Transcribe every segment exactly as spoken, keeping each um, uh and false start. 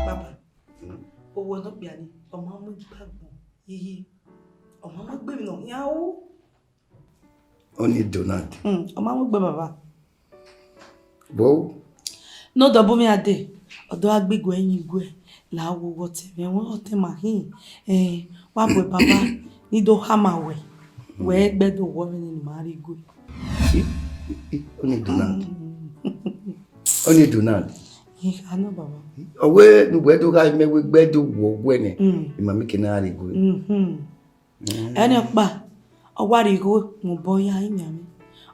Baba, owẹ ne okpia ni, ọ ma mu igbe agbọn, iye, ọ ma mu egbe emwi ne ọ khian ru. Ọni Donald. Hmm, ọ ma mu egbe, baba. Bo? Ne ọ dọbọ mwẹ a dee, ọ do gha gbe iguẹ yin iguẹ, la wo wọ tẹ mwẹ, wẹ ọ tẹ ma khin, eh, wa bu baba ni do khama wẹ, wẹ gbe do wọ vbene ne ima rre igue. I, i, i, ọni Donald. Ọni Donald. Ika nọ, baba. Ọ wẹ ne uwẹ do gha mẹ wẹ gbe do wọ wẹ nẹ, Mm. Ima mi ke na rre igue. Mhm. Ẹni ọkpa, ọ wa rhie igho mu obọ ya imianmwẹ.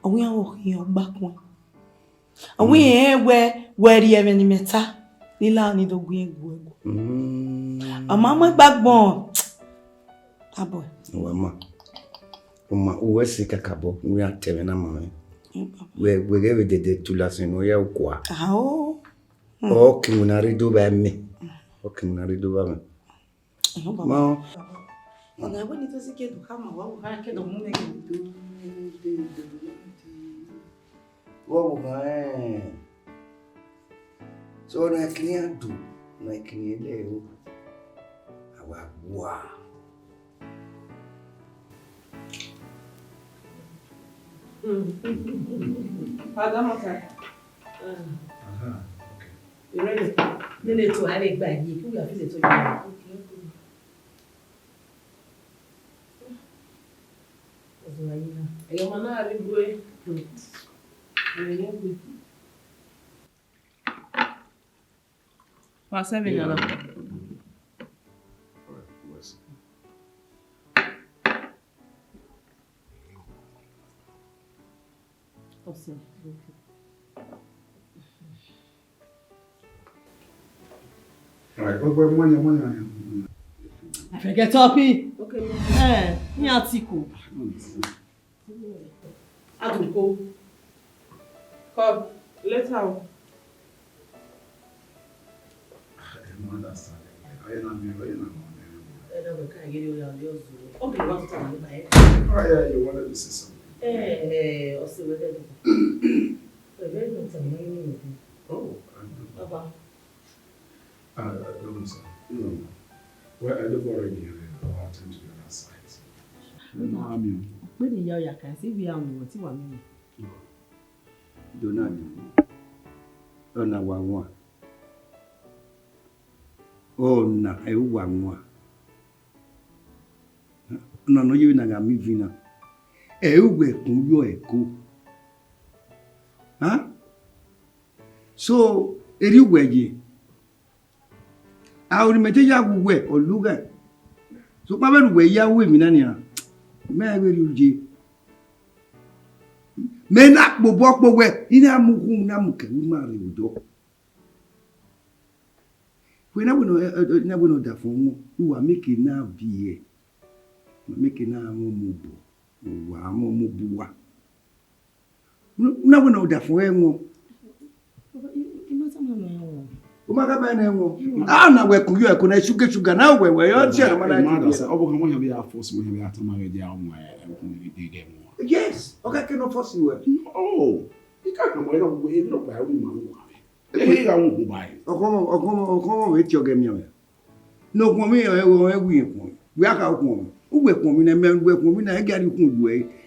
Ọ wẹ iran vbe ọ khian ọgba kuẹn. Ọ wẹ irẹn wẹ, wẹ rhie ẹmwẹ ne imẹ ta, ne I la ni do gu irẹn gu ẹguọ. Mm. Ọ ma mu egbe agbọn. Abọ. Wa ma. Ọ ma, uwẹ sẹ kakabọ, ne u ya tẹ mwẹ na ma mwẹ. Wẹ, wẹ ghẹ vbe dẹdẹ tu lasin ne ọ ya okua. Ao. Ọ ke iwinna rre do vba mẹ. Ọ ke iwinna rre do vba mẹ. Ẹhẹn, baba. Ma. Ọna wẹ ne I do si ke do khama wa, wa ke do mu mẹ ke do, do, do, do. Vbọ vbe okhan rẹn? So, ọna kirian do, ọna kirian lẹ o. A wa gua. Father Martha. Aha, okay. You ready? Nene to, a lè gba yìí, kí wọ́n fi lè tó yìí. Okay, okay. Ọ̀sùn ayé náà. Ẹ̀yọ́ ọmọ náà rí gbé. Ẹ̀yọ́ gbé. Wa sẹ vbe nana. Ọsẹ. All right, well, well, one, one, one, one. I forget topic. Okay. Eh, ni atiko. Aduko. Come, let her. I don't understand. I don't know. I don't know. Ẹ dàgbà ká yé rí ọ̀la ọ̀lẹ́ ọ̀zọ́. Ó bìí wá tó tàwọn nípa ẹ̀. Oh, yeah, you wanted to say something. Ẹ ẹ ọ̀sẹ̀ wẹ́dẹ̀ dùn. Ẹ̀rẹ́ ìlú tẹ̀lé ní ìlú. Oh, I do. Bàbá. I, I don't know, sir. No. Well, I live already here. I want him to be on our side. No, I mean. Pé ni ìyá ọ̀yà kan sí ibi àwọn ọ̀rọ̀ tí wà nínú. Donald, ọna wa wan. Ọna ẹre uwa wan. Ọna ne ọ ye vbe na gha miẹn ivin na. Ẹre uwẹ ẹkun yọ ẹko. Huh? So, erriọ uwẹ ye. Aro ne imẹ te ya wu uwẹ, ọ lughe. Sokpan vbene uwẹ ya ru emwi na nian, mẹ i vbe rhie uye. Mẹ na kpobọ kpo wẹ, I na mu ukhunmwu na mu kẹ vbe ima rre odọ. Wẹ na wẹ ne ọ, ẹ, ẹ, na wẹ ne ọ da fọn wọn, ne uwa miẹn eke na viẹ, uwa miẹn eke na mwẹ ọmọ obọ, uwa mwẹ ọmọ obọ uwa. Na wẹ ne ọ da fọn ẹ wọn. Baba, I, I, I ma tama nẹ wọn. U ma tama nẹ wọn. A na wẹ kun yọ ẹko na sugar sugar na wẹ wẹ yọ tiẹ ma na. Mother, sir, ọ bụ ka mo yọ bi a force mo yọ bi a tama wẹ dia ọmọ ẹ, ẹ, kun bi de de mo. Yes, ọ ka ke no force wẹ. Oh, I ka ka mo ẹ no we, ẹ no ba we ma mo. Ẹ gha wọn kpo ba ẹre. Ọkọmọ, ọkọmọ, ọkọmọ vbe tie ọghe miẹn mwẹ. Ne okhuọnmwi ọre ẹre wi ekhuọnmwi. Wẹ a kha okhuọnmwi. Uwẹ ekhuọnmwi na, mẹ uwẹ ekhuọnmwi na, ẹ gha rhie ukhunmwu yu ẹre.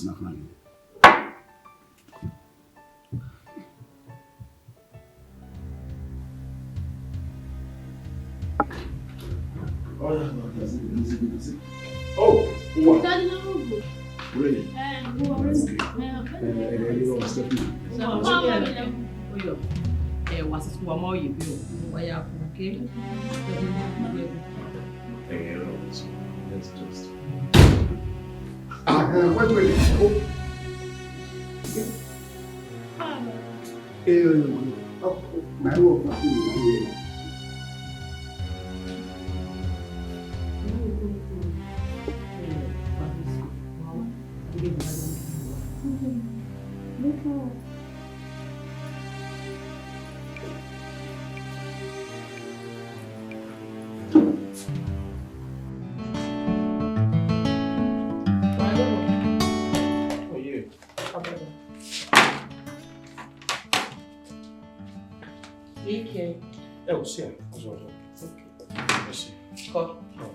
snack na. Oh, wow. Daddy, no go. Really? Eh, go on. That's good. Eh, eh, eh, eh, eh, Stephanie. So, oh, yeah. Oyo. Eh, wa sisi wa ma oye bi o. Wa ya ku, okay? Eh, eh, let's just. Ah, eh, wait, wait. Oh. Yeah. Ah, no. Eh, oh, oh, oh, my work, my food, my work. Oh, yeah. Ike. Eh, oh, see, eh, oh, oh, oh. Okay. Mercy. Come. Oh.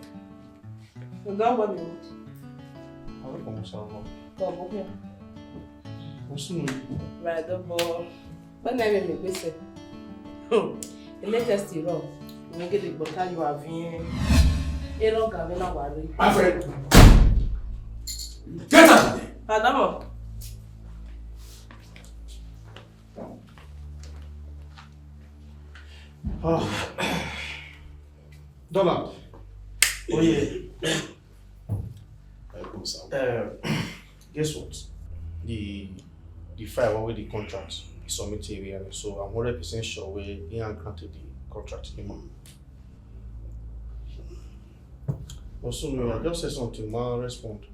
You don't want me. I don't want to. Come over here. What's wrong? Right, the ball. But never me, we say. Hmm. The latest is wrong. We get the bottle you have in. Ero ga me na worry. My friend, get out of there. Madam. Oh. Dollar. Oh, yeah. Uh, guess what? The the file with the contract is submitted here, so I'm hundred percent sure we he granted the contract him. But soon, I just say something, man respond.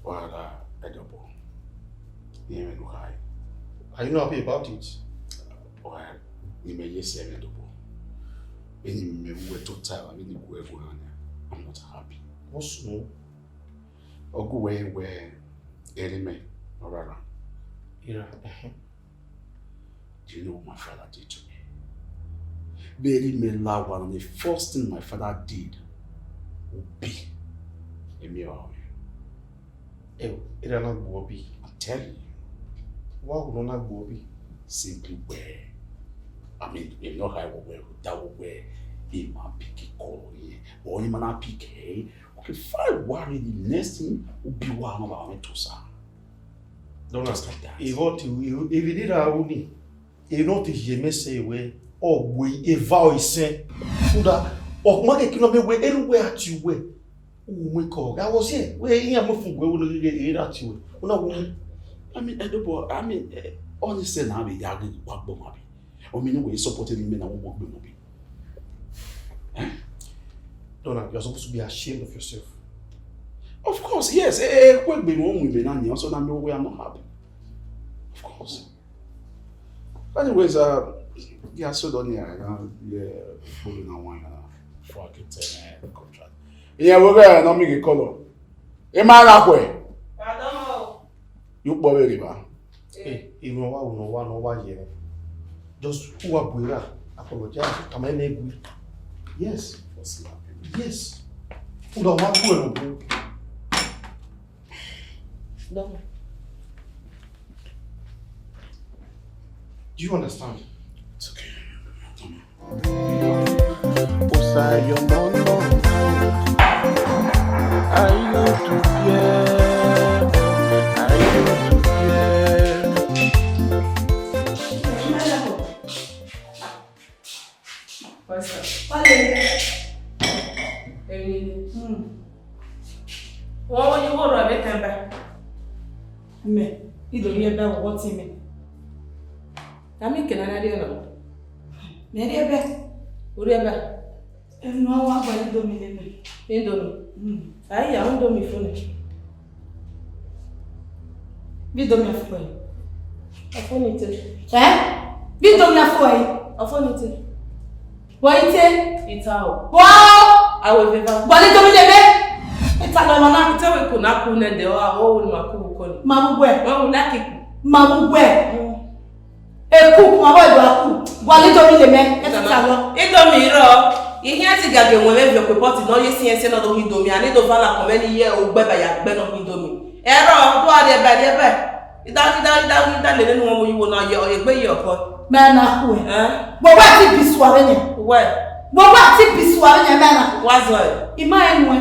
Well, uh, Edobo, you know why? Are you not happy about it? Well, you may yes, Edobo. When you may wait to tell, I mean, you go, I'm not happy. What's no? Ogu wẹ wẹ erha mẹ ọ rara. Ira, ẹhẹn. Do you know what my father did to me? Vbe erha mẹ la owa nọ, the first thing my father did, ubi, emi ọre. Ẹ, erha na gbe ubi. I'm telling you. Wa wu nọ na gbe ubi. Simply wẹ, I mean, emi ọ kha wẹ wẹ, da wẹ wẹ, I ma pick call yẹn. But ọni ma na pick ẹ, okay, fine, worry, the next thing, ubi wa nọ ba mẹ to sa. Don't understand that. Ìwọ ti, ìwọ, ìwọ ni ra ru ni. Ìwọ ti yẹ mẹ sẹ wẹ, ọ wẹ eva ọ isẹn. Uda, ọ ma kẹ kí nọ mẹ wẹ, eru wẹ ati wẹ. U mu ikọ, gha wọ siẹ, wẹ iran mu fun wẹ, wẹ ne ghe ra tie wẹ. Una wo mu. I mean, Edo boy, I mean, eh, honestly, na vbe ya ghe wa gbọ ma bi. O mi ne wẹ support ni me na wo gbọ gbe mo bi. Eh? Dona, you're supposed to be ashamed of yourself. Of course, yes. Eh, eh, kwe gbe mo mu me na ni, so na me we I'm not happy. Of course. Anyways, uh, yeah, so done here, yeah, yeah, pulling on one, uh, fucking ten, eh, contract. Yeah, we're gonna not make a call. Am I that way? Pardon? You probably river. Eh, even wa, no wa, no wa, yeah. Just who are we? Apologize. Come and make we. Yes. Yes. Who don't want to go? Don't. Do you understand? It's okay. Usayo mono. Ayo tu pie. Ayo tu pie. What's up? Wale. Emini. Hmm. Wọ́n wọ́n yóò wọ̀rọ̀ ẹ̀mí kan bá. Mẹ, ido ri ẹbẹ wọ ti mẹ. Ami kena na ri ọna. Mẹ ri ẹbẹ. Ori ẹbẹ. Ẹnu awa gba ido mi lele. Indomie. Hmm. Ayi ya Indomie fo nẹ. Vbe Indomie afo ẹre? Ọfo ni te. Ẹ? Vbe Indomie afo ẹre? Ọfo ni te. Wọ i te? Ita o. Wọ! Awe veva. Wọ ni Indomie lele. Ita lọ mama. Ita we ku na ku nẹ dẹ, ọ, ọ, ọ, ma ku ko ni. Ma bu wẹ. Wa wu na ki ku. Ma bu wẹ. Mm. Eku, ma bọ ẹdua ku, wa ne Indomie lele mẹ, ẹ ti ta lọ. Indomie rọ, ihian ti gage wọn vbe viọ kue pọti ne ọ ye siẹn siẹn ne ọ do hin Indomie, a ni do va na kọmẹ ne iye ogbẹ ba ya gbẹ ne ọ hin Indomie. Ẹrọ, do a rhie ẹbẹ, rhie ẹbẹ. Ida, ida, ida, ida lele ne uwẹ mu yi wo na ye, ọ ye gbe ye ọkọ. Mẹ na kue. Ẹn? Wẹ wẹ ti bi sua vbe yẹn. Wẹ. Wẹ wẹ ti bi sua vbe yẹn mẹ na. Wa zọ ẹ. I ma ẹnu ẹ.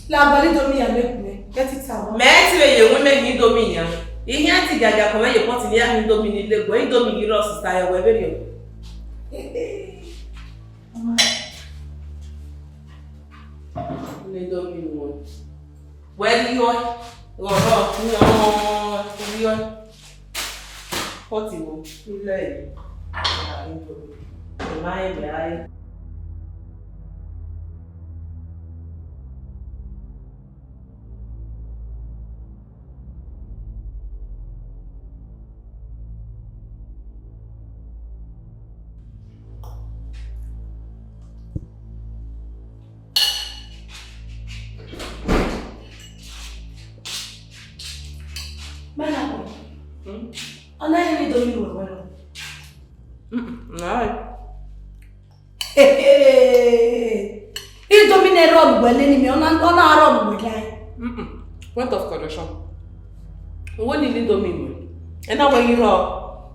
La gbali Indomie ya le kue, get it out. Mẹ ti vbe ye wẹ mẹ hin Indomie yan. Ihian ti giagia kọmẹ ye pọti ne iran hin Indomie ni le gue, Indomie ghi rọ sister ya wẹ vberriọ. Indomie wọ. Wẹ rriọ, ghọghọ, rriọ, rriọ. Pọti wo, ilẹ. Indomie. Ẹ ma he mẹ a re. Mẹ na kue. Hmm? Ọ na yin Indomie wẹ wẹ nọ. Mm-mm, na. Indomie ne run wẹ leni mẹ, ọ na, ọ na run wẹ ya. Mm-mm. Point of correction. Wẹ ni Indomie wẹ. Ena wẹ ghi rọ.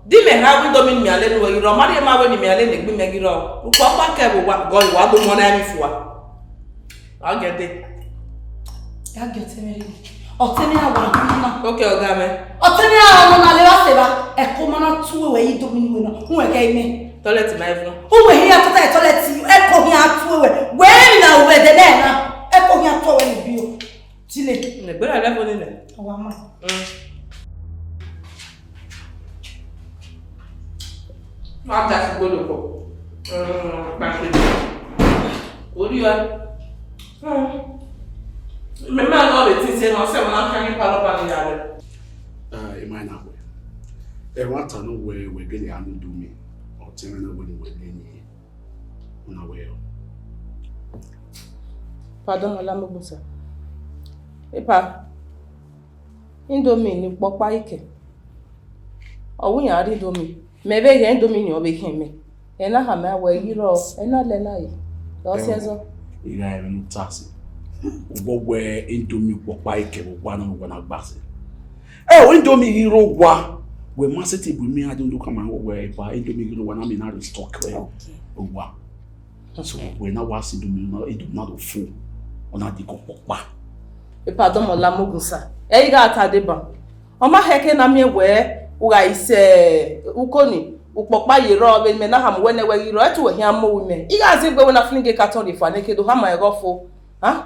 Di mẹ ha wẹ Indomie mẹ ale nu wẹ ghi rọ. Ma rhie ma wẹ ni mẹ ale ne egbe mẹ ghi rọ. Ukpọkpa kẹ vbe wa, gọ wa do mọ na mi fua. I'll get there. Ya get there. Ọtẹn ni a wa nọ na. Okay, ọga mẹ. Ọtẹn ni a wa nọ na le wa se ba. Ẹ ko ma na tu wẹ Indomie wẹ nọ. Wẹ kẹ mẹ. Toilet ma ẹvun. Uwẹ hia tota toilet, ẹ ko hia tu wẹ. Wẹ na wẹ de na na. Ẹ ko hia tu wẹ ni bi o. Tile. Ne gbera level ni nẹ. Wa ma. Mm. Ma da si gbolo ko. Mm, pa se. Ori wa. Mm. Me ma no le tin se no se wona kan ni palo pa ni ya le. Ah, e ma na we. E wa ta no we, we gele anu do mi. O te me na we ni we le ni. Una we o. Pardon, Olamogun sir. Epa, Indomie ni ukpọkpa ikẹ. Ọ wẹ iran rhie Indomie. Mẹ vbe ghe Indomie ni ọ vbe khian mẹ. Ẹ na khama wẹ ghi rrọọ, ẹ na lẹ na ye. Ọ si ẹzọ. Igha ẹmwẹ ne u ta si. U wẹ wẹ Indomie ukpọkpa ikẹ vbe owa nọ ne uwa na gba sẹ. Ẹ o, Indomie ghi rre owa. Wẹ ma sẹtin bu ime iran do ndo khama wẹ wẹ eba Indomie ghi rre owa na, mẹ na restock wẹ owa. So wẹ na wa si Indomie na, Indomie na do fo. Ọ na di ikọ ukpọkpa. Epa, dọmọ Olamogun sir. Ẹ i gha ta deba. Ọ ma khẹke na miẹn wẹ u gha i sẹ uko ni, ukpọkpa ye rrọọ, vbe mẹ na khama wẹ nẹ wẹ ghi rrọọ, ẹ te uwẹ khian mu owa mẹ. I gha zẹ egbe wẹ na flinge carton rhie fua nẹ, ke do khama ẹghẹ ọfo. Ha?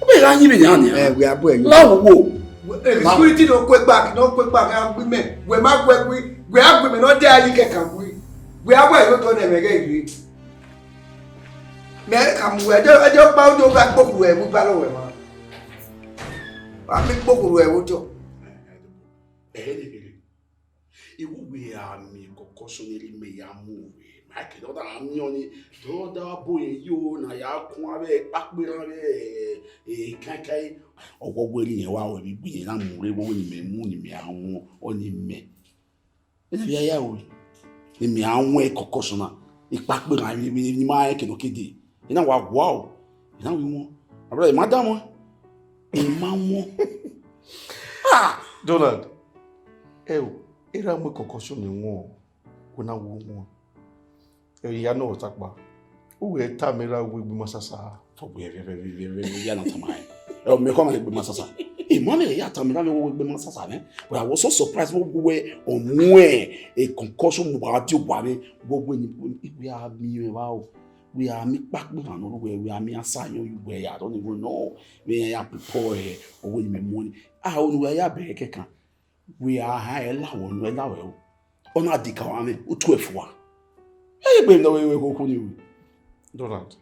Ọ bẹ gha yin vbe yan nia. Ẹ, wẹ a bu ẹre yo. La wo wo. Security ne ọ kue gba, ne ọ kue gba gha gbe mẹ. Wẹ ma gue gui, wẹ a gue mẹ ne ọ de a yi kẹkan gui. Wẹ a bu ẹre yo tọ ne ẹmwẹ ghẹ ghe. Mẹ ka mu wẹ, ẹjọ, ẹjọ gba ojo gha kpokuru ẹvbo ba lọ wẹ ma. Wa mi kpokuru ẹvbo tọ. Ẹ, ẹ, ẹ, ẹ. Iwu wẹ a miẹn kọkọ sunu rhie mẹ ya mu wẹ, ma kẹ dọda miẹn ọnii, dọda bo ye yo na ya kun avbe ekpakpe na vbe, e, kankan. Ọwọwẹ ne irẹn wa ru emwi gbe irẹn na mu rre, wẹ ne imẹ mu ne imẹ a wọn, ọnii mẹ. Ena vbe a ya ru, ne imẹ a wọn kọkọ sunu na, ekpakpe na vbe, vbe, vbe ma rẹn ke nọ ke dee. Ena wa gua o, ena vbe wọn. Abra, ima da wọn, ima wọn. Ah! Donald, ẹ o, erha mu kọkọ sunu ne wọn, wẹ na wu wọn. Ẹ ya nọ ọtakpa. U wẹ tama erha wẹ egbe ma sasa. Fọ wẹ, wẹ, wẹ, ya na tama ẹ. Ẹ o, mẹ kọ ma egbe ma sasa. Ẹ, ma mẹ ya tama erha wẹ egbe ma sasa nẹ. But I was so surprised wẹ, wẹ ọ mu ẹ, e concussion mu wa di owa nẹ. Wẹ wẹ ni, wẹ a miẹn vba o. Wẹ a miẹn ikpakpe na nọ wẹ, wẹ a miẹn asa yọ yu wẹ ya, don't even know. Wẹ ya prepare ẹ, ọ wẹ ni mẹ mu ni. A, onu wẹ ya bẹghe kẹkan. Wẹ a ha ẹla wẹ, ọnu ẹla wẹ o. Ọ na dika wa mwẹ, u tuẹ fua. Ẹ i gbe nọ wẹ, wẹ koko ni ru. Donald,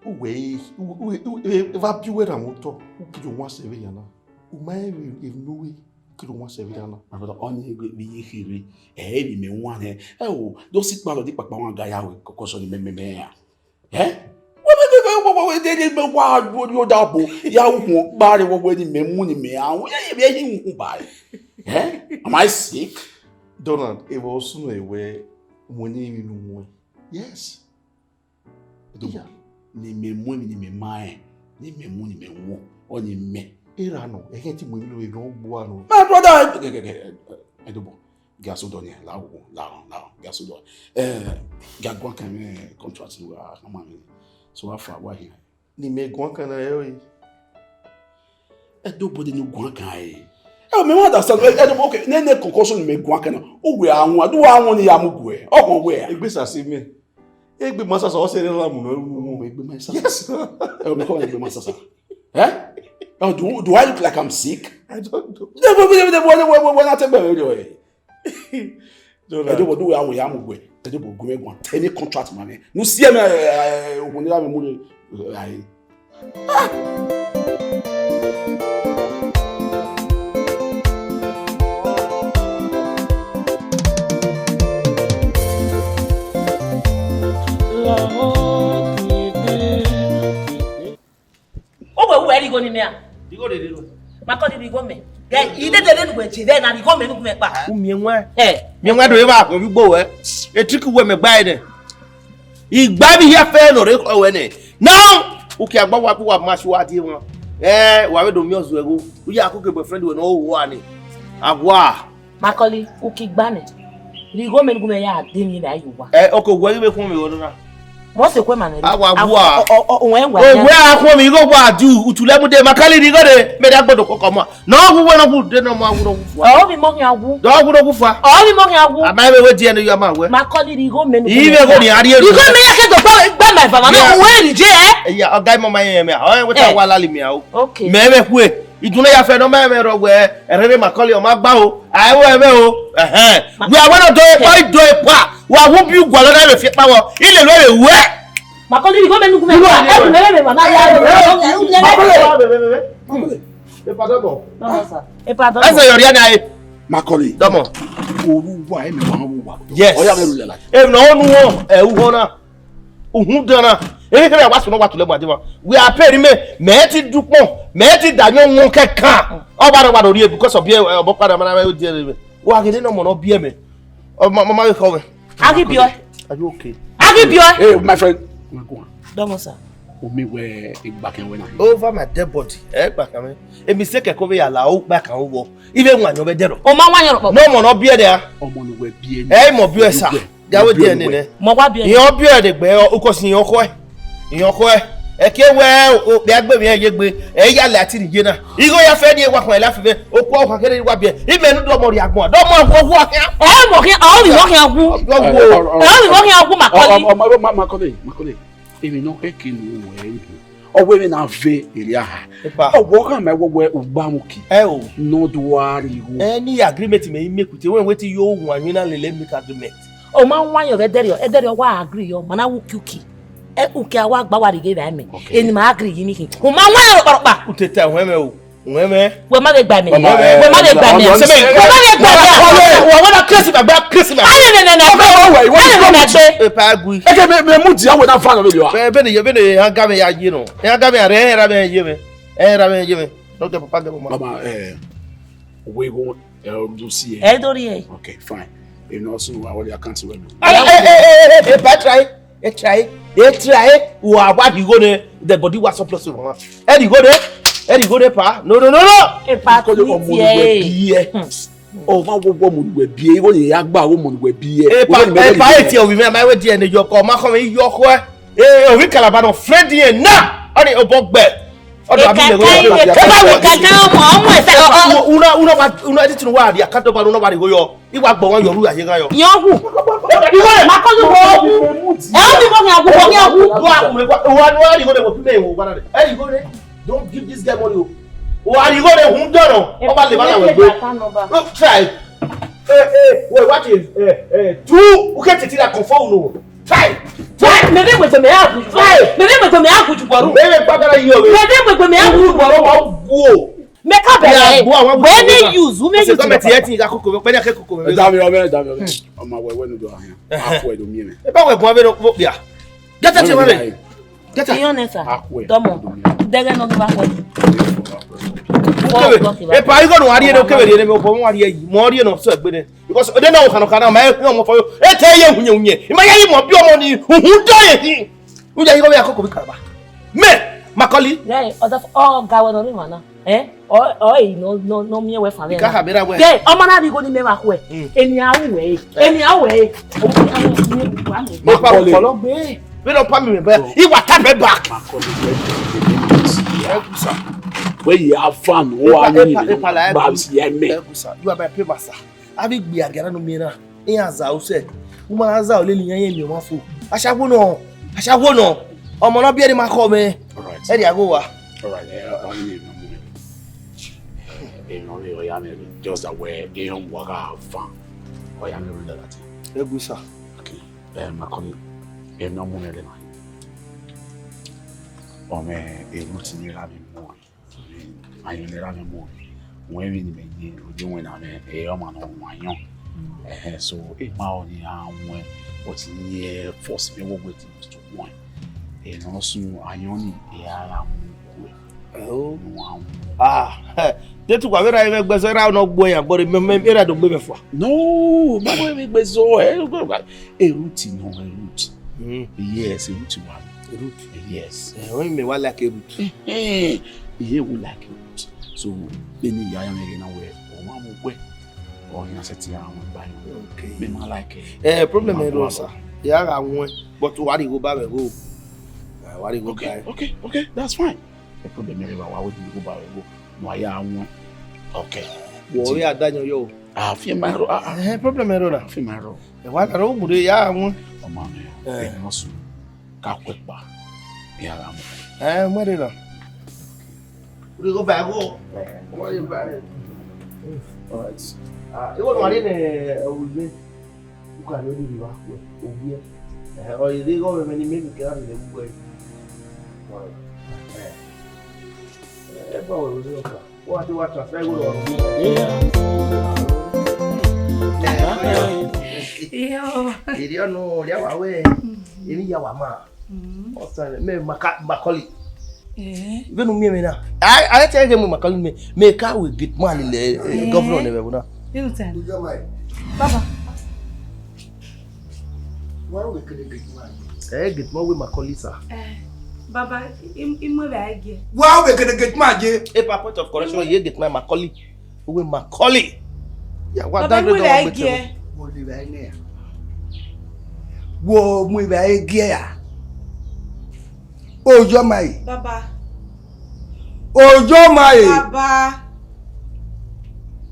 u wẹ, u, u, u, u, eva bi uwẹ ra mwẹ otọ, u kiri wan sẹ vbe yan na. U ma rẹn emwi ne u ru, u kiri wan sẹ vbe yan na. My brother, ọni vbe iye kherhe, ẹ i re emwi mẹ wan nẹ. Ẹ o, do si kpalọ di kpakpa wan ga ya wẹ, kọkọ sọ ni mẹ, mẹ, mẹ ya. Eh? Wẹ, wẹ, wẹ, wẹ, wẹ, wẹ, de, de, wẹ, wa, wa, wa, da bo, ya wu khuan ọkpa rre, wẹ, wẹ, ni mẹ mu ni mẹ a wu, ye, ye, ye, ye, wu khuan ba rre. Eh? Am I sick? Donald, evba ọ sunu ẹre wẹ, mu ne emwi ne u muẹn. Yes. Edo, yeah, ni mẹ mu emwi ni mẹ ma rẹn, ni mẹ mu ni mẹ wọn, ọ ni mẹ. Erha nọ, ẹghẹ te mu emwi ne ọ gbe uwa nọ. My brother, Edo, Gia sodọ nian, la wo, la, la, gia sodọ. Eh, gia guan kan mwẹ contract ne uwa khama mwẹ. So how far, wa hian? Ni mẹ guan kan na ẹre. Ẹ do body ni guan kan ẹre. Ẹ, mẹ wa understand. Ẹ, ẹ, okay, nene concussion ni mẹ guan kan na. O wẹ a wọn, do wa wọn ni ya mu guẹ. Ọ kàn wẹ a. Egbe sase mẹ. Egbe ma sasa, ọ sẹ ne la mu nọ ru mu. Egbe ma sasa. Yes. Ẹ, mẹ kọ egbe ma sasa. Eh? Oh, do, do I look like I'm sick? I don't know. Wẹ, wẹ, wẹ, wẹ, wẹ, wẹ, wẹ, wẹ, na te gbe rẹ. Ẹdẹ vbọ do wẹ a wẹ ya mu wẹ, ẹdẹ vbọ gu mwẹ guan, any contract ma mwẹ. Nu si ẹmwẹ, eh, eh, okhuo ne a vbe mu rre, eh, ae. Ah! Uwẹ, uwẹ righo ni mẹ a? Righo de righo. Ma kọ ni righo mẹ. Gẹ, i dede vbe nu wẹ je vbe na righo mẹ nu mẹ kpa. U miẹn wan. Ẹ. Miẹn wan do eva ko vbe igbo wẹ. E trick wẹ mẹ gba ẹnẹ. Igba bi hia fẹ nọ re kọ wẹ nẹ. Now, u kia gba wa ku wa ma shu wa die wan. Ẹ, wa vbe do miẹn ọzuẹ gho. U ya ko ke boyfriend wẹ nọ o wa ni. Awa. Macaulay, u ki gba nẹ. Righo mẹ ne gu mẹ ya de emwi vbe a ye owa. Ẹ, okay, wẹ ghi vbe khuọnmwi igho nọ na. Mọ sẹ kue ma nẹ. A wa gu a. Ọ, ọ, ọ, wẹ wa. O wẹ a khuọnmwi igho wa di u, u tu lẹ mu de, Macaulay righo de, mẹ da gbodo kọkọ mọ. Nọ wu wẹ nọ wu de nọ ma wu nọ wu fua. Ọ vbe mọ khian wu. Dọ wu nọ wu fua. Ọ vbe mọ khian wu. A ma vbe wẹ die ne ya ma wẹ. Macaulay righo mẹ ne gu mẹ. I vbe gho ni a rhie. Righo mẹ ya ke do gba, gba ma eva ma, mẹ wẹ ri je ẹ. Ya, ọga mọ ma yẹn mẹ. Ọ wẹ ta wa lali mẹ o. Okay. Mẹ vbe kue. Idun ne ya fẹ nọ ma mwẹ rọ wẹ, ẹrẹrẹ Macaulay ọ ma gba o, a i ru ẹmwẹ o, ẹhẹn. Wẹ a wẹ nọ do ekpa, i do ekpa, wa wu bi ugualọ na vbe fi ekpa vbọ, i lele ẹre wẹ. Macaulay, righo mẹ ne gu mẹ, ẹ gu mẹ vbe ma na ya. Macaulay, Macaulay, epa dọbọ. Dọmọ sa, epa dọbọ. Ẹsẹ yọ ria na e. Macaulay. Dọmọ. Oru wa, ẹ mẹ wa wo wa. Yes. Ọ ya mẹ ru lẹla. Emwi ne ọ nu wọn, ẹ u họn na. Uhunmwu dan na, emwi kherhe wa sunu wa tulẹ mu ademwa. We are paying me, mẹ ti dukpọn, mẹ ti da yọn wọn kẹkan. Ọ ba rọ wa do rhie because of biẹ, ẹ, ọbọ kpa na ma na mẹ odiẹ rẹ. Wa ghe ne ọmọ nọ biẹ mẹ. Ọ ma, ma, ma ghe kọ wẹ. A ghi biẹ ọe. Are you okay? A ghi biẹ ọe. Hey, my friend. Dọmọ sa. O mi wẹ igba kan wẹ na. Over my dead body. Ẹ gba kan mẹ. Emi se kẹkẹ ovbi ya la, o gba kan o wọ. Ive wan yọ vbe dẹrọ. O ma wan yọ rọ. Ne ọmọ nọ biẹ dẹ a. Ọmọ ne uwẹ biẹ ni. Ẹ, mọ biẹ sa. Ga wẹ diẹ nene. Mọ wa biẹ. Iyan biẹ de gbe o, ukosi iyan kọ ẹ. Iyan kọ ẹ. Ẹ ke wẹ o, bia gbe mi ye gbe. Ẹ ya lẹ ati ni ye na. Igho ya fẹ ni wa khan la fi vẹ. O kọ o khan kere wa biẹ. I mẹ nu do mọ ri agbọn. Do mọ wo wo khian. Ẹ mọ khian, ọ mi mọ khian wu. Ọ wo. Ẹ mi mọ khian wu Macaulay. Ọ, ọ, ọ, Macaulay, Macaulay. Emi no ke ke nu wo ẹ. Ọ wẹ vbene a ve erriọ a ha. Epa. Ọ wẹ ọ khama wẹ wẹ ugbamuki. Ẹ o. Ne ọ do a rhie igho. Any agreement mẹ i make with you, when wetin yo wan you na lele make agreement. Ọ ma wan yọ vbe ẹdẹrriọ, ẹdẹrriọ wa agree yọ, ma na wu uki uki. Ẹ, uki a wa gba wa rhie ighe vbe amẹ. Okay. Eni ma agree yi ni khin. Ọ ma wan yọ rọkpa rọkpa. U te ta ẹhẹn mwẹ o. Wẹ mẹ. Wẹ ma vbe gba mẹ. Mama, eh, wẹ ma vbe gba mẹ. Mama, wẹ ma vbe gba mẹ. Wẹ, wẹ, wẹ na crazy, ma gba crazy, ma. Aye, nẹ, nẹ, nẹ. Wẹ, wẹ, wẹ, wẹ, aye, nẹ, nẹ, nẹ. Epa gui. Eke me, me mu dia wẹ na fa nọ vbe lua. Bẹ, bẹ ne ye, bẹ ne ye, a ga mẹ ya ye nọ. A ga mẹ ya re, ẹ ra mẹ ye mẹ. Ẹ ra mẹ ye mẹ. Don't get papa get mama. Mama, eh, we go, eh, do see. Ẹ do ri ẹ. Okay, fine. You know, so I want the account to wẹ. Ẹ, ẹ, ẹ, ẹ, ẹ, ẹ, pa try. Ẹ try, ẹ try, wa wa di igho ne, the body wa surplus wa. Ẹ di igho ne, ẹ di igho ne pa. No, no, no, no. Epa, because ọmọ ni wẹ bi ẹ. Hmm. Ọ ma wo wo ọmọ ni wẹ bi ẹ, igho ye ya gba wo ọmọ ni wẹ bi ẹ. Epa, epa, e tie owi mẹ, ma we die ne yọkọ, ma kọ mẹ yọkọ ẹ. Eh, owi Calabar nọ, friend yẹn na, ọ ni obọ gbẹ. Ọdọ abi le wo. Epa, epa, ọmọ, ọmọ ẹsẹ. Una, una wa, una editing wa di account number, una wa di igho yọ. I wa gbọ wọn yọ ru ya ye gha yọ. Yan wu. Igho rẹ ma kọ lu wo. Ẹ o bi mo yan wu, mo yan wu. Wa ku me wa, wa wa igho rẹ wo me wo wa rẹ. Ẹ igho rẹ. Don't give this guy money o. Wa igho rẹ hun dọrọ. Ọ ba le ba na we gbe. No, try. Eh, eh, wait, what is, eh, eh, two, u ke titi la confirm no. Try. Try. Mẹ vbe wẹ mẹ a gu. Try. Mẹ vbe wẹ mẹ a gu ju bọru. Mẹ vbe gbagara yi o. Mẹ vbe wẹ mẹ a gu ju bọru. Wa gu o. Mẹ ka bẹrẹ. Wẹ ne use, who make use? Gọọmenti ẹ ti gha koko, pẹni a ke koko. Ẹ da mi ọmọ, ẹ da mi ọmọ. Ọmọ wẹ wẹ nu do ahian. A ku ẹ do miẹn mẹ. E ba wẹ bun avbe no kpo kpia. Get out, man. Get out. Iye ọnẹ sa. A ku ẹ. Dọmọ. Dẹghẹ nọ gba kọ. Epa igho no arie no kevbe rie ne mo bo mo arie yi. Mo rie no so egbe ne. Because ode na wo kano kana ma e no mo fo yo. E te ye hunye hunye. I ma ya yi mo bi ọmọ ni. Uhun do ye hin. U ya yi go ya koko bi Calabar. Me, Macaulay. Ghẹ, ọdọ ọ ga wẹ nọ rre emwa na. Eh? Ọ, ọ, eh, nọ, nọ, nọ miẹn wẹ fan vbe. Ika ha bera wẹ. Ghẹ, ọmọ na rhie igho ni mẹ vbe akhuẹ. Mm. Eni a ru wẹ, eh. Eni a ru wẹ, eh. Macaulay. Kọlọ gbe. Vbe nọ pa mi mẹ bẹ. I wa ta bẹ back. Macaulay, wẹ ye a fan, wa ni. Epa, epa, epa, la, ba si ya mẹ. Epa, sir. You are my pay master. Avbe igbe a gia na ne u miẹn na, iran za usẹ. U ma na za olele iran ye miẹn ọmwa fo. Ashawo nọ, ashawo nọ. Ọmọ ne ọ biẹ ne ima khọ mwẹ. All right. Ẹ rhie agho wa. All right, eh, ọ ni emwi nọ mu mwẹ. Emwi nọ ya mwẹ rre, just that wẹ emwi wa gha fan. Ọ ya mwẹ rre lagha te. Ẹ gu sa. Okay. Eh, Macaulay, emwi nọ mu mwẹ rre na. Ọ mwẹ emwi ne ọ ti miẹn gha vbe mu mwẹ. Ayọn ne erha mwẹ mu, wẹ vbene imẹ ye, ọ ye wẹ na mwẹ, ẹ, ọmwa ne ọ wan ayọn. Ẹhẹn, so, emwa ọnii a wẹn, but iye first mwẹ wo wetin must to wẹn. Ẹ, ne ọ sunu ayọn ni, ẹ, a ra mu kue. Oh. Ne uwa mu. Ah, de tu wa vbe ra mwẹ gbẹzọ, erha ne ọ gbe yan, but me, me, erha do gbe mwẹ fua. No, ma wẹ vbe gbẹzọ, ẹ, Ruth nọ, ẹ, Ruth. Mm. Yes, Ruth wa. Ruth. Yes. Eh, when me wa like Ruth. Eh, eh. Iye wu like Ruth. So, beni ya ya me na we, o ma mu we. O ya se ti ya mu ba. Okay. Me ma like it. Eh, problem ẹ rọ sa. Ya gha wọn, but wa ri go ba we go. Ah, wa ri go. Okay, okay, okay, that's fine. The problem ẹ rọ wa we go ba we go. No ya wọn. Okay. Wo ya da yan yo. Ah, fi ma ro. Ah, ah. Eh, problem ẹ rọ na. Fi ma ro. Ẹ wa na ro mu re ya wọn. Ọmọ mi, ẹ mọ sùn. Ka kue kpa. Ya ra mu. Eh, mo re na. Uri go ba go. Mo re ba re. All right. Ah, e wo ma re ne o wi. U ka re ni ba ku. O wi. Eh, o ri go me ni me ni ke ra ni le mu. Eh. Eh, ba wo ro ka. Wa ti wa transfer igho rọ. Iyo. Iri ọnu, ria wa we. Iri ya wa ma. Mm. Ọsan, me Maca-, Macaulay. Eh. Vbene u miẹn mwẹ na. A, a te ghe mu Macaulay me, me ka we gate man le, eh, eh, governor ne vbe na. Baba. Wa we kene gate man. Eh, gate man we Macaulay sa. Eh, baba, im, im we ba ge. Wa we kene gate man je. E pa point of correction, ye gate man Macaulay. Uwe Macaulay. Ya wa baba, dan im do we ba wa gbe ge. Wo le ba ne ya. Wo mu ba ge ya. Ojo mai. Baba. Ojo mai. Baba.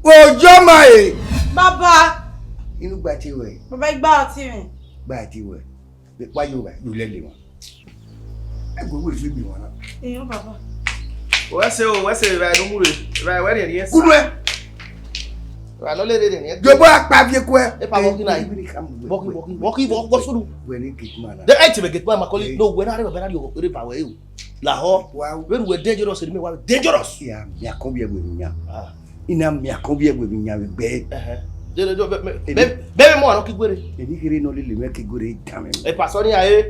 Ojo mai. Baba. Inu gba ti we. Baba, igba ọtí mi. Gba ti we. Be pa yo ba, you let him. Ẹgbẹ wẹ vbe mi wana. Iyo, baba. Wẹ sẹ o, wẹ sẹ evba ne u mu rre. Evba wẹ rhiẹnrhiẹn sa. Kunuẹ. Evba ne ọ lele rhiẹnrhiẹn. Jobọ akpa viẹ kuẹ. Epa vọkina yi. Vọki, vọki, vọki, vọki, vọki sunu. Wẹ ni gate man na. De ẹ tebe gate man, Macaulay. No, wẹ na rre baba na rhie ọghọ kpere ba wẹ o. Lahọ. Wow. Vbene uwẹ dangerous, ne mẹ wa dangerous. Ya, mẹ akọnviẹ wẹ vbe yan. Ah. I na mẹ akọnviẹ wẹ vbe yan vbe gbe. Ẹhẹn. De, de, de, bẹ, bẹ, bẹ, bẹ, bẹ mọ arọ ki guere. Emwi kherhe ne ọ lele mwẹ ki guere dan mwẹ. E pastor ni a e.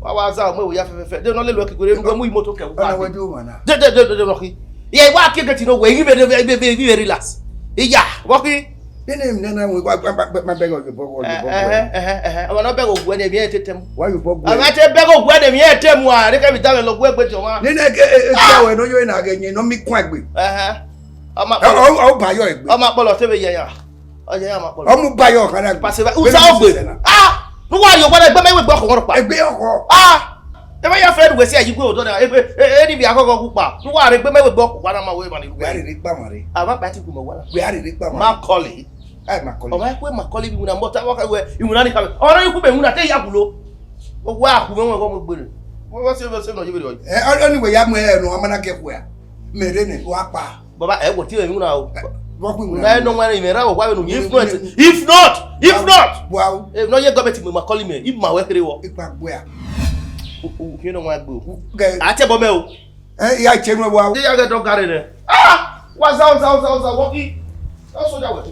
Wa wa za ọmọ ewe ya fẹfẹfẹ. De ne ọ lele wẹ ki guere, ne uwẹ mu imoto kẹ. Ọna wẹ di oma na. De, de, de, de, de, Rocky. Ye wa ke gate no wẹ, i vbe, vbe, vbe, vbe relax. Iya, Rocky. Nene emwi nana wẹ, wa, wa, wa, ma bẹghe ọghe bọgọ, ọghe bọgọ. Ẹhẹn, ẹhẹn, ẹhẹn. Ọmọ na bẹghe oguẹ ne emwi ẹre te tẹmu. Wa yo bọgọ. Ọmọ te bẹghe oguẹ ne emwi ẹre tẹmu a, ne kẹ vbe da mwẹ lọguẹ egbe tiọmwa. Nene ke, e, e, ke wẹ ne ọ yo na ghe yẹn, ne ọ mi kuan egbe. Ẹhẹn. Ọ ma Ọ, kpọlọ. Ọ, ọ ba yọ egbe. Ọ ma kpọlọ, te vbe yẹ ya. Ọ yẹ ya ma kpọlọ. Ọ mu ba yọ ọkhan na. Pase va, usa ogbe. Ah! Ne uwa rhie owa na, egbe mẹ wegbe ọkhọ rhọkpa. Egbe ọkhọ. Ah! Ẹ ma ya fẹ wẹ si ayi gbe odọ na, egbe, e, e, ni via khọghọ gu kpa. Ne uwa rhie egbe mẹ wegbe ọkhọ, wa na ma wẹ ma ni Wẹ a rere kpa ma re. A ma kpa ti gu mẹ wa na. Wẹ a rere kpa ma re. Macaulay. Ai, Macaulay. Ọ ma kue Macaulay bi wina, but a wa ka wẹ, iwina ni ka wẹ. Ọ na yu ku mẹ wina, te ya gulo. Ọ wa khu mẹ wẹ gọ mu egbe re. Wẹ, wẹ se, wẹ se nọ ye vbe rọ. Ẹ, ọ, ọ ni wẹ ya mu ẹ nọ, a ma na gẹ khuẹ. Mẹ rre nẹ, wa kpa. Baba, ẹ wo tie mwẹ iwinna o. Vbọ khuẹ iwinna? Na ẹ nọ wẹn, imẹ ra wẹ wa vbe nu, if not, if not, if not. Wow. Eh, nọ ye government mu Macaulay mẹ, ima wẹ kherhe vbọ. Ikpa gbe a. U, u, khian nọ wẹn gbe o. Gẹ. A tie ẹbọ mẹ o. Eh, ya tie nu wa o. Ye ya ghe dọ gare nẹ. Ah! Wa za, za, za, za, wọ ki. Ọ soja wẹ.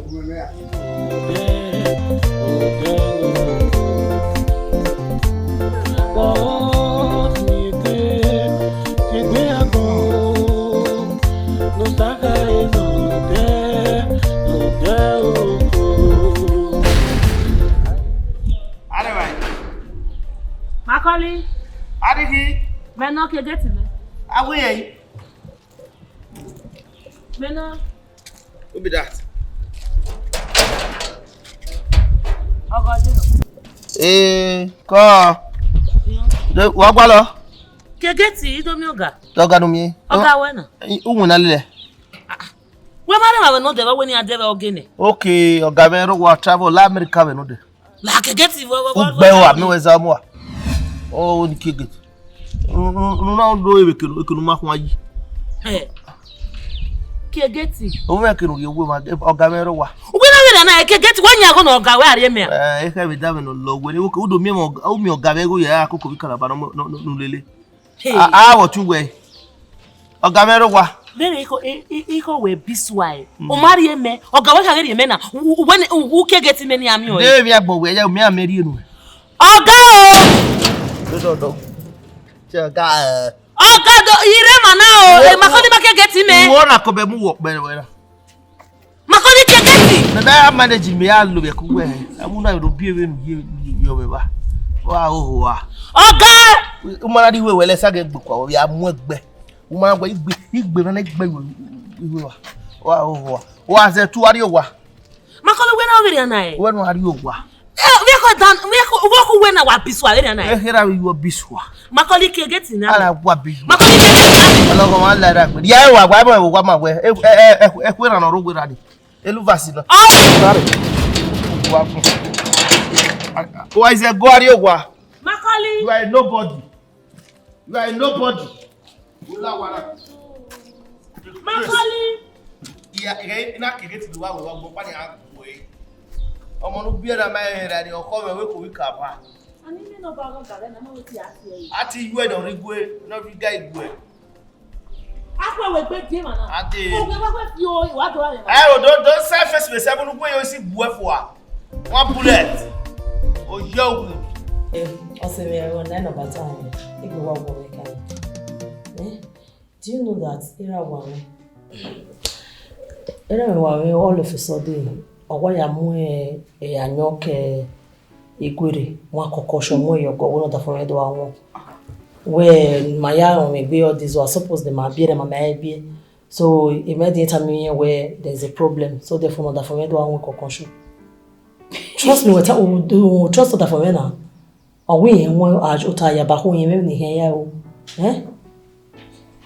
Macaulay. Adiki. Mẹ nọ ke gate mẹ. Awe ye. Mẹ nọ. Who be that? Ọgọ je. Eh, kọ. Wa gbalọ. Ke gate do mi ọga. Ọga do mi. Ọga wẹ na. Uwẹ na lele. Wẹ ma rẹ ma wẹ nọ dẹ, wẹ ni a dẹ vbe ọgene. Okay, ọga mwẹ rre wa travel la America vbe nọ dẹ. La ke gate vọ, vọ, vọ, Ugbẹ vọ, wa, mi wẹ za mu wa. O ni ke gate. Unu na do ebe kenu, ekenu ma khuan yi. Eh. Ke gate. O vẹ kenu ye we ma, ọga mwẹ rre wa. Uwe na vbe na ke gate, wa nya go na ọga wẹ a rhie mẹ. Eh, e kha vbe da vbe nọ lọ wẹ, u do miẹn, u miẹn ọga mwẹ gho ya akoko vbe Calabar nọ, nọ, nọ, nọ lele. Hey. A, a, vbọ tu wẹ? Ọga mwẹ rre owa. Vbene ikho, i, i, ikho wẹ bi sua ẹre. Mm. U ma rhie mẹ, ọga wẹ khaghe rhie mẹ na. U, u, wẹ ne, u, u ke gate mẹ ne a miẹn ọre. De emwi agbọn wẹ ya, u miẹn amẹ rhie nuẹn. Ọga o! Do, do, do. Che ọga, eh. Ọga do, i rre ma na o. Wo, e ma wo, kọ ni ma ke gate mẹ. Wo na kọ bẹ mu wọ kpẹ wẹ na. Ma kọ ni ke gate. Na, na ya manage me, ya lo vbe ku wẹ. Amu na do bi eve nu ye, ye, ye vbe ba. Wa ho ho a. Ọga! U ma na di wẹ wẹ lẹ sa ghe gbe kua, ya mu ẹgbẹ. U ma wẹ igbe, igbe na igbe yo, igbe wa. Wa ho ho a. Wa zẹ tu a rrie owa. Ma kọ ni wẹ na vbe rria na ẹ. Wẹ nu a rrie owa. Eh, vbe ko dan, vbe ko, vbe ko wẹ na wa bi sua vbe na ẹ. Eh, hera vbe yo bi sua. Ma kọ ni ke gate na. Ara wa bi. Ma kọ ni ke gate na. Ọlọghọ ma la ra gbe. Ya wa wa mo wa ma wẹ. E, e, e, e, e, khuẹ na nọ ro wẹ ra ni. Elu vasi na. Oh! Sorry. Wa gun. Wa is a go a rrie owa. Macaulay. You are a nobody. You are a nobody. U la wara. Macaulay. Iya, ina ke gate do wa wẹ wa gbọ pa ni a gbe. Ọmọ ne u biẹ na ma rẹn ra ni ọkhọ mwẹ wẹ ko vbe Calabar. Ani mi nọ ba gha gare na, ma wẹ ti a tie. A ti yu ẹdọ rre igue, ne ọ rhie iga igue. A khuẹ wẹ egbe die emwa na. A dee. Oghẹ wẹ wẹ fi o, wa do a rẹ. Ẹ o, do, do self face me seven, unu khuẹ yo si gbuẹ fua. One bullet. O yọ wu. Eh, ọsẹ mwẹ, ẹmwẹ ọna nọ bata mwẹ. Egbe wa wọ mwẹ ka. Eh, do you know that era wa mwẹ? Era mwẹ wa mwẹ all of a sudden, ọ wa ya mu, eh, eh, ayọn ke Iguere, wan kọkọ ọshọ mu ẹre ọgọ, wẹ ne ọdafẹn mwẹ do gha wọn. Wẹ ma ya rọnmwẹ egbe all this while, suppose ne ma biẹ ne ma ma biẹ. So, e ma di tama mwẹ wẹ there is a problem. So, therefore, ne ọdafẹn mwẹ do gha wọn kọkọ ọshọ. Trust me, wẹ ta, u, u, u trust ọdafẹn mwẹ na. Ọ wẹ irẹn wọn, a, ota ya ba khu irẹn mwẹ ne irẹn ya o. Eh?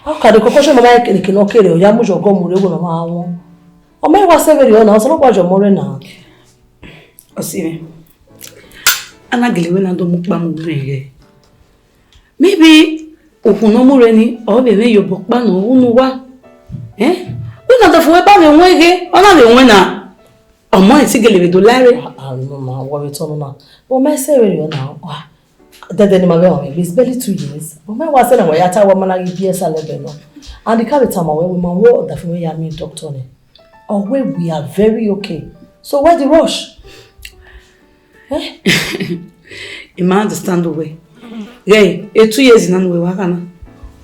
A ka de kọkọ ọshọ ne ọ ma kere, kere, ọ ya mu yọ ọgọ mu rre, wẹ ne ọ ma wọn. Ọ ma wa sẹ vberriọ na, ọ sẹ ne ọ wa yọ ọmọ rre na. Ọse mwẹ, a na gele wẹ na do mu ukpa mu rre ghẹ. Maybe Okhuo ne ọ mu rre ni, ọ vbe mwẹ ye obọ ọkpa ne ọ ru ne uwa. Eh? Wẹ ne ọdafẹn ruẹ ba vbe wọn eghe, ọ na vbe wọn na. Ọmọ ẹn si gele vbe do la ẹre. Ah, ah, no, ma, wẹ vbe tọ nọ na. But ma sẹ vberriọ na. Ah, dẹdẹ ne ma vbe ọnrẹn, it's barely two years. But ma wa sẹ na wa ya ta wa ma na ghi biẹ sa lẹbẹ nọ. And I ka vbe tama wẹ, wẹ ma wẹ ọdafẹn ruẹ ya miẹn doctor nẹ. Ọ wẹ we are very okay. So why the rush? Eh? I ma understand wẹ. Ghẹ, e two years na ne uwẹ wa gha na.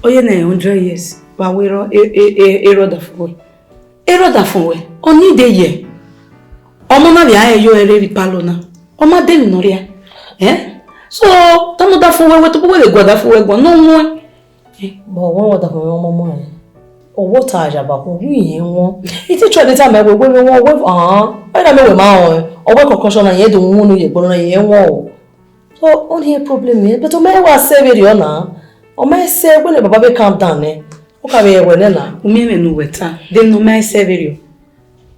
Ọ ye ne hundred years, wa wẹ erha, e, e, e, erha ọdafẹn ruẹ. Erha ọdafẹn ruẹ, ọ need ye. Ọmọ na vbe a yo ẹre vbe palọ na. Ọ ma de emwi ne ọ rhia. Eh? So, tama ọdafẹn ruẹ, wẹ tobọ wẹ vbe gu ọdafẹn ruẹ guan, ne ọ muẹn. But wẹ ọdafẹn ruẹ ọmọ ọmọ rẹ. Ọ wẹ ọta ya ba khin, wẹ irẹn wọn. I te try dey tell me wẹ, wẹ, wẹ wọn, wẹ, ah, wẹ na mẹ wẹ ma ọn. Ọ wẹ concussion na, irẹn do wọn unu ye ẹgbẹe na, irẹn wọn o. So, ọ ni problem nẹ, but ọ ma wa sẹ vberriọ na. Ọ ma sẹ wẹ ne baba vbe calm down nẹ. Ọ ka vbe ẹwẹ nẹ na. U miẹn ẹmwẹ ne uwẹ ta, de ne ọ ma sẹ vberriọ.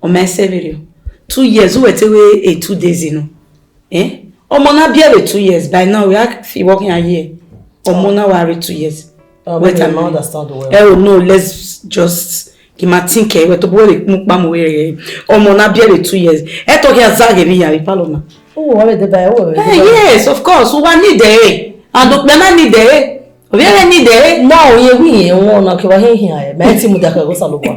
Ọ ma sẹ vberriọ. Two years, uwẹ te wẹ e two days nọ. Eh? Ọmọ na biẹ vbe two years, by now, we have fi working a year. Ọmọ na wa re two years. Oh, wait a minute. Understand well. Eh, oh, no, let's just, ghi ma think, eh, wẹ tobọ wẹ vbe kpukpa mu wẹ rẹ. Ọmọ na biẹ vbe two years. Ẹ tọ khian zaghe vbe ya vbe palọ na. Oh, wa vbe deba, oh, wa vbe deba. Eh, yes, of course. Uwa need ẹ. And okpia na need ẹ. Ovbi ẹre need ẹ. Na, ọ ye wẹ irẹn wọn na, ke wa hẹn hian ẹ. Ma ẹ ti mudia ke Osanobua.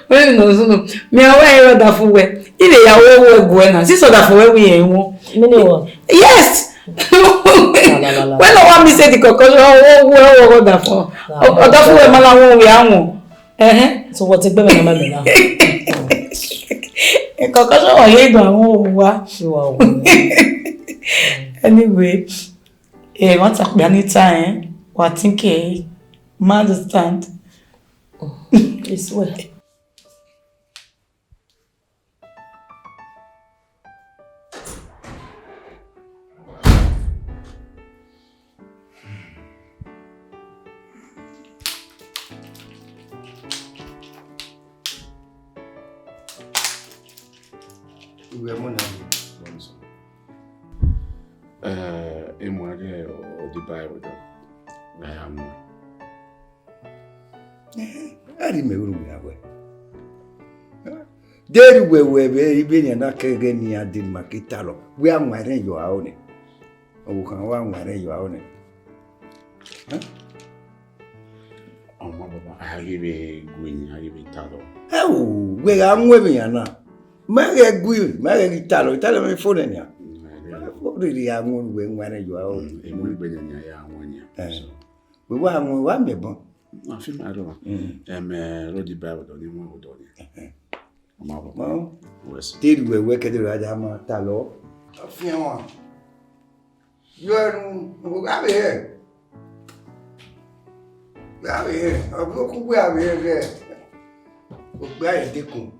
Wẹ nọ zunu. Mi a wẹ erha ọdafẹn ruẹ. I vbe ya wẹ wẹ guẹ na. Sisi ọdafẹn ruẹ wẹ irẹn wọn. Mini wọn. Yes. La, la, la, la. Wẹ ne ọ wa mi sẹ the concussion, ọ wẹ, ọ wẹ ọdafẹn. La, la, la. Ọdafẹn ruẹ ma la wọn wẹ a wọn. Ẹhẹn. So what egbe mẹ na ma mẹ na? Concussion wa ye do a wọn wa. Sure, wa wọn. Anyway, eh, wa ta kpia ni ta, eh? Wa think, eh, ma understand. It's well. Uwẹ mu na. Eh, emu a ghe ọ di ba ẹvbo dọ. Na ya mu. A rhie mẹ vbe unu wẹ a wẹ. Deghẹ wẹ, wẹ vbe ighẹ nian na kẹ ẹghẹ ne iran dee ne ima ke talọ, wẹ a wan ẹrẹn yọ aro nẹ. Ọvbokhan wa wan ẹrẹn yọ aro nẹ. Ọmọ baba, a ghi vbe gu iyan, a ghi vbe talọ. Ẹ o, wẹ gha wan ẹmwẹ iran na. Ma ghẹ gu, ma ghẹ ghi talọ, italọ mwẹ fo nẹ nian. Mm, ẹ, ẹ. Ma fo rhirhi a wan wẹ wan ẹrẹn yọ aro nẹ. Mm, emu egbe nẹ nian ya wan nian. Ẹ. So. Wẹ wa wan, wa miẹn ẹbọn. A fi ma rọ. Mm. Ẹmẹ rode Bible dọ ni wan odọ ni. Ẹhẹn. Ọ ma vọ. Ọ. Wẹ sẹ. Te rhie wẹ, wẹ kẹdẹ ra da ma talọ. Afianmwa. Yọ ẹnu, gha vbe hẹ. Gha vbe hẹ. Ọ bu okun gbe a vbe hẹ. Ogbe a ye dekun.